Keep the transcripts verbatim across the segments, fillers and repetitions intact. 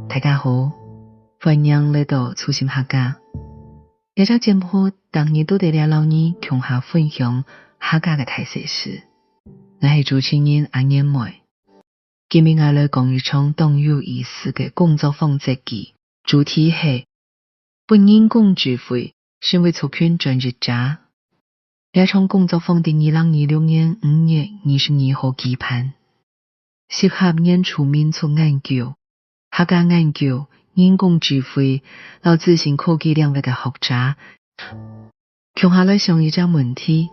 大家好，歡迎來到初心客家。這隻節目逐日都在這摎你共下分享客家个大細事。𠊎係主持人阿燕妹。今日𠊎來講一場當有意思个工作坊節記，主題係分人工智慧成為族群轉譯者。這場工作坊在二零二六年五月二十二號舉辦。 集合原住民族研究、客家研究、人工智慧摎資訊科技領域个學者，共下來想一隻問題。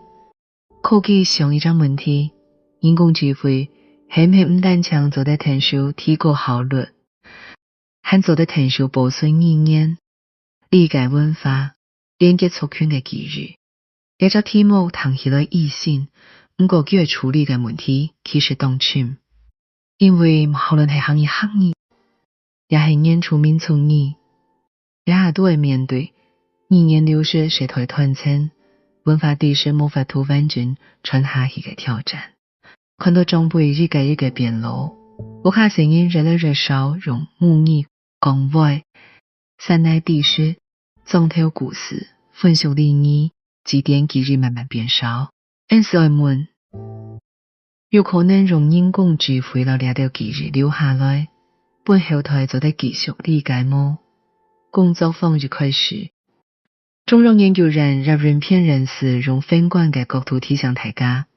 科技想一隻問題：人工智慧係毋係毋單淨做得𢯭手提高效率， 還做得𢯭手保存語言、理解文化、連結族群个記憶。這隻題目聽起來異性，毋過佢愛處理个問題其實當深。因為無論係客語、客語，也係原住民族語，這下都會面對語言流失、世代斷層、文化知識無法度完整傳下去个挑戰。 看到長輩一個一個變老，屋下細人越來越少用母語講話，山內知識、庄頭故事、風俗禮儀、祭典記憶慢慢變少。𫣆斯愛問，有可能用人工智慧摎這兜記憶留下來，分後代做得繼續理解無？工作坊一開始，中央研究院葉雲片院士用宏觀个角度提醒大家，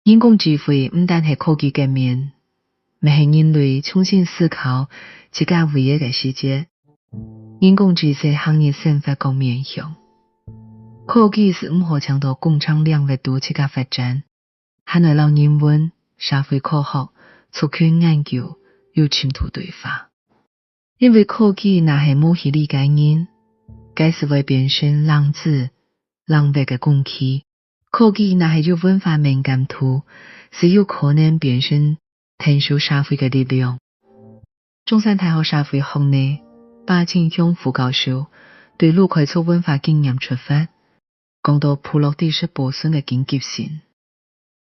人工智慧毋單係科技革命，乜係人類重新思考自家位置个時節。人工智慧行入生活各面向，科技斯毋好淨在工程領域肚自家發展，還愛摎人文、社會科學、族群研究有深度對話。 因為科技若係無去理解人，該斯會變成冷知、冷漠个工具。科技若係有文化敏感度，斯有可能變成𢯭手社會个力量。中山大學社會學系巴清雄副教授對魯凱族文化經驗出發，講到部落知識保存个緊急性。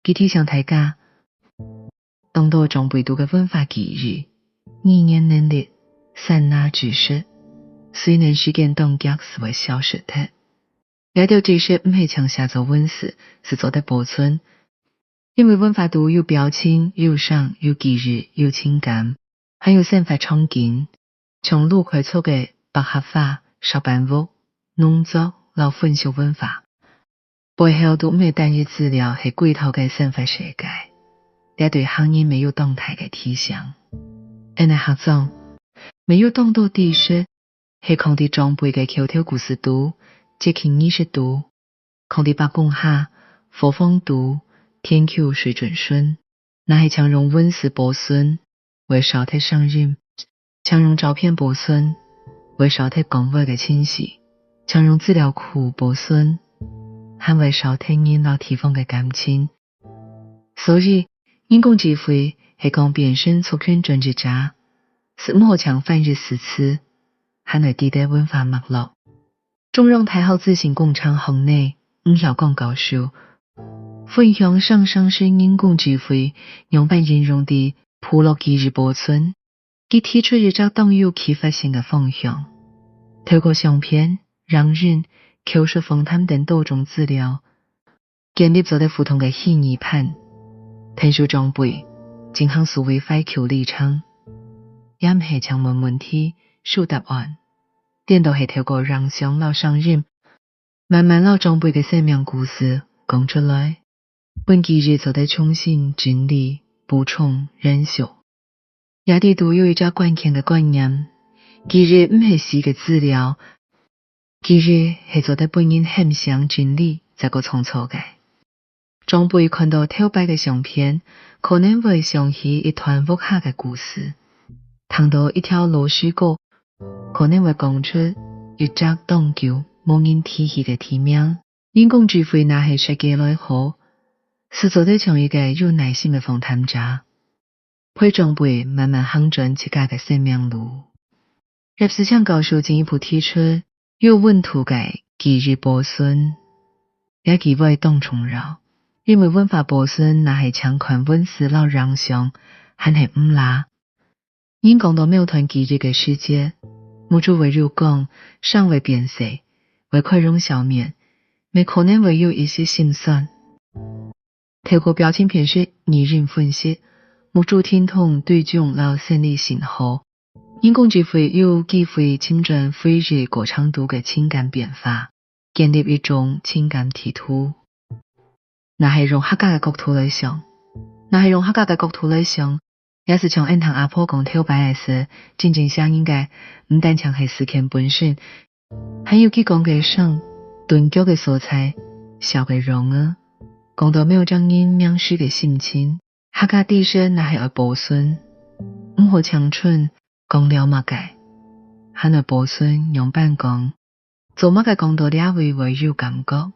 佢提醒大家，當多長輩肚个文化記憶、語言能力、山林知識，隨等時間當遽斯會消失忒。這兜知識毋係淨寫做文字斯做得保存，因為文化肚有表情、有聲、有記憶、有情感， 還有生活場景，像魯凱族个百合花、石板屋、農作摎風俗文化，背後都毋係單一資料，係歸頭个生活世界。這對客人乜有當大个提醒。𫣆个客庄乜有當多知識，係囥在長輩个口頭故事肚、節慶儀式肚、 囥在伯公下、伙房肚、田坵水圳脣。若係淨用文字保存，會少忒聲音；淨用照片保存，會少忒講話个情緒；淨用資料庫保存，還會少忒人摎地方个感情。所以，人工智慧係講變成族群轉譯者，斯毋好淨翻譯字詞，還愛知得文化脈絡。 中央大學資訊工程學系吳曉光教授分享生成式人工智慧仰般應用在部落記憶保存。佢提出一隻當有啟發性个方向，透過相片、影音、口述訪談等多種資料， 建立做得互動个虛擬伴，𢯭手長輩進行數位懷舊歷程。也毋係淨問問題、收答案，顛倒係透過影像摎聲音，慢慢摎長輩个生命故事講出來，分記憶做得重新整理、補充、延續。 這裡肚有一隻關鍵个觀念，記憶毋係死个資料，記憶係做得分人喊醒、整理，再過創造个。長輩看到頭擺个相片，可能會想起一段屋下个故事；聽到一條老詩歌，可能會講出一隻當久無人提起个地名。人工智慧若係設計來好，斯做得像一個有耐心个訪談者， 陪長輩慢慢行轉自家个生命路。葉世強教授進一步提出，有溫度个記憶保存，這句話當重要，因為文化保存若係淨看文字摎影像，還係毋罅。人講到某段記憶个時節，目珠會有光，聲會變細，會開容笑面，乜可能會有一息心酸。透過表情辨識、語音分析、目珠停動追蹤摎生理信號，人工智慧有機會尋準回憶過程中个情感變化，建立一種情感地圖。若係用客家个角度來想，若係用客家个角度來想，也係像𫣆聽阿婆講頭擺个事，真正寫人个，毋單淨係事件本身，還有佢講个聲、頓腳个所在、笑个容仔，講到某隻人名時个心情。客家知識若係愛保存，毋好淨伸講了麼个，還愛保存仰般講，做麼个講到這位會有感覺。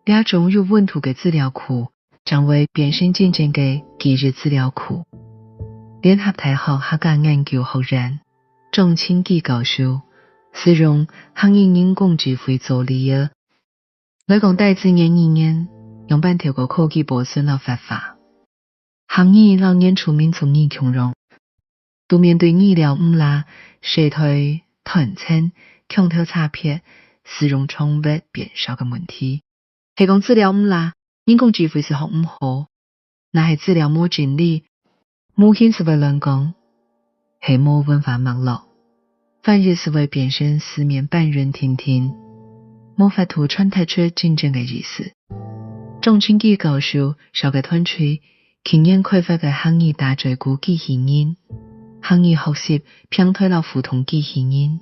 這種有溫度个資料庫，正會變成真正个記憶資料庫。聯合大學客家研究學院張清基教授，使用客語人工智慧做例仔，來講大自然語言，仰般透過科技保存摎活化。客語摎原住民族語共樣，都面對語料誤差、世代斷層、腔調差別、使用場域變少个問題。係講資料誤差，人工智慧係學毋好；若係資料無整理，模型係會亂講，係無文化脈絡，翻譯係會變成字面搬運定定，無法度傳達出真正个意思。張清基教授紹介團隊 近年開發个客語大嘴鼓機器人、客語學習平台摎互動機器人，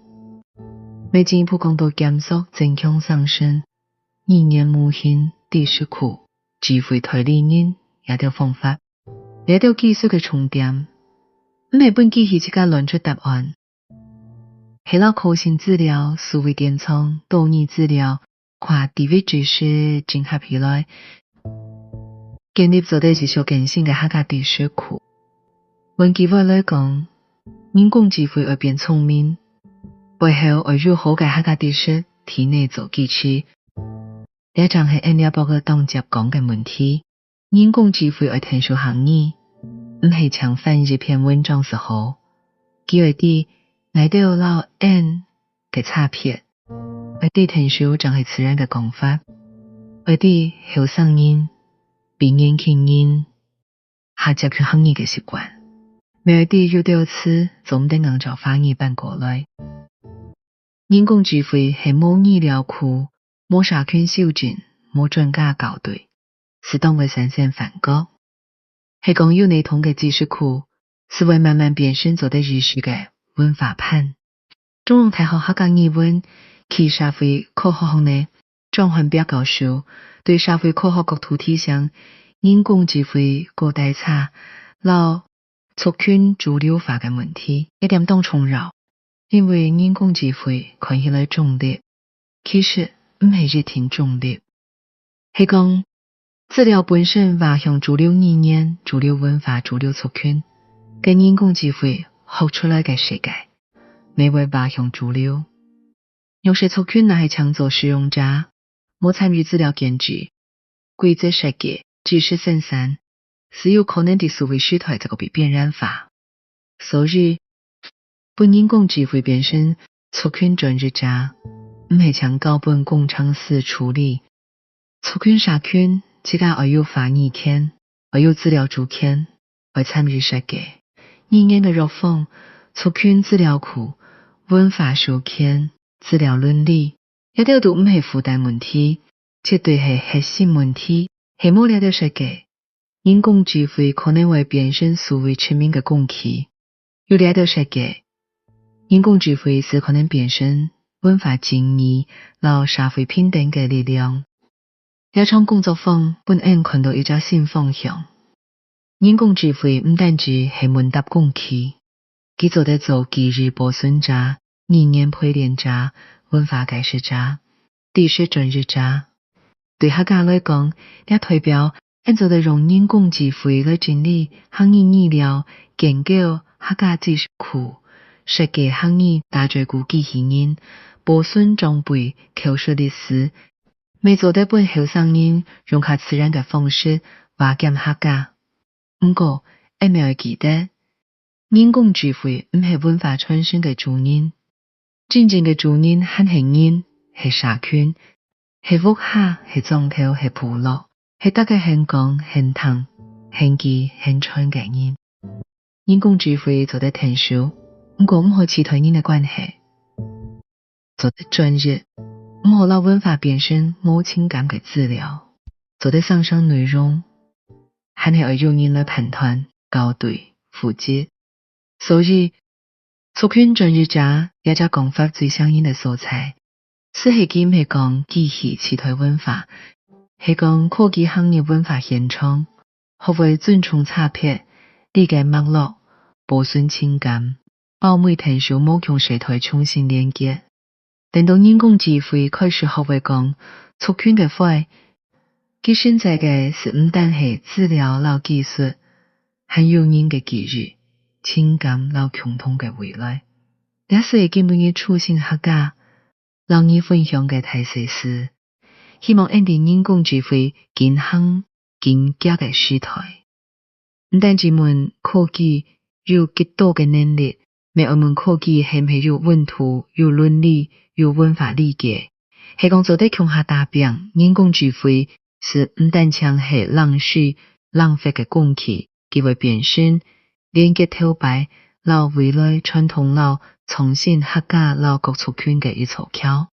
乜進一步講到檢索增強生成、語言模型、知識庫、智慧代理人這兜方法。這兜技術个重點，毋係分機器自家亂出答案， 係摎可信資料、數位典藏、多語資料、跨地域知識整合起來，建立做得持續更新个客家知識庫。換句話來講，人工智慧愛變聰明，背後愛有好个客家知識體內做基礎。這正係𫣆這駁仔當接講个問題。 人工智慧愛𢯭手客語，毋係淨翻譯一篇文章就好。佢愛知𠊎兜摎𫣆个差別，愛知𢯭手正係自然个講法，愛知後生人、比年輕人較接近客語个習慣，乜愛知有兜詞做毋得硬照華語搬過來。 人工智慧係無語料庫、無社群修正、無專家校對，係當會產生幻覺。係講有系統个知識庫，係會慢慢變成做得預習个文化盤。中央大學客家語文暨社會科學學系張漢伯教授對社會科學角度提醒，人工智慧高低差摎 族群主流化个問題，這點當重要，因為人工智慧看起來中立，其實毋係一定中立。係講，資料本身劃向主流語言、主流文化、主流族群，該人工智慧學出來个世界，乜會劃向主流。 弱勢族群若係淨做使用者，無參與資料建置、規則設計、知識生產，係有可能在數位時代再過被邊緣化。所以，分人工智慧變成族群轉譯者，毋係淨交分工程師處理， 族群社群自家愛有話語權，愛有資料主權，愛參與設計。語言个弱項、族群資料庫、文化授權、資料倫理，這兜都毋係附帶問題，絕對係核心問題。係無這兜設計，人工智慧可能會變成數位殖民个工具。 有這兜設計，人工智慧係可能變成文化正義摎社會平等个力量。這場工作坊分𫣆看到一隻新方向。人工智慧毋單淨係問答工具，佢做得做記憶保存者、語言陪練者、文化解釋者、 知識轉譯者。對客家來講，這代表𫣆做得用人工智慧來整理客語語料，建構客家知識庫，設計客語大嘴鼓機器人，保存長輩口述歷史，乜做得分後生人用較自然个方式懷念客家。毋過，𫣆乜愛記得，人工智慧毋係文化傳承个主人，真正个主人還係人，係社群，係屋下，係莊頭，係部落，係逐個肯講、肯聽、肯記、肯傳个人。人工智慧做得𢯭手，毋過毋好取代人个關係。做得轉譯，毋好摎文化變成無情感个資料。做得生成內容，還係愛有人來判斷、校對、負責。所以，族群轉譯者這隻講法最像樣个所在，斯係佢毋係講機器取代文化，係講科技行入文化現場，學會尊重差別，理解脈絡，保存情感，包尾𢯭手無共世代重新連結。等到人工智慧開始學會講族群个話，佢承載个斯毋單係資料摎技術，還有人个記憶、情感摎共同个未來。這斯係今晡日初心客家摎你分享个大細事。希望𫣆俚人工智慧緊行緊遽个時代，毋單止問科技有幾多个能力，乜愛問科技係毋係有溫度、有倫理、有文化理解。係講做得共下打拚，人工智慧斯毋單淨係冷水冷血个工具，佢會變成連結頭擺摎未來、傳統摎創新、客家摎各族群个一座橋。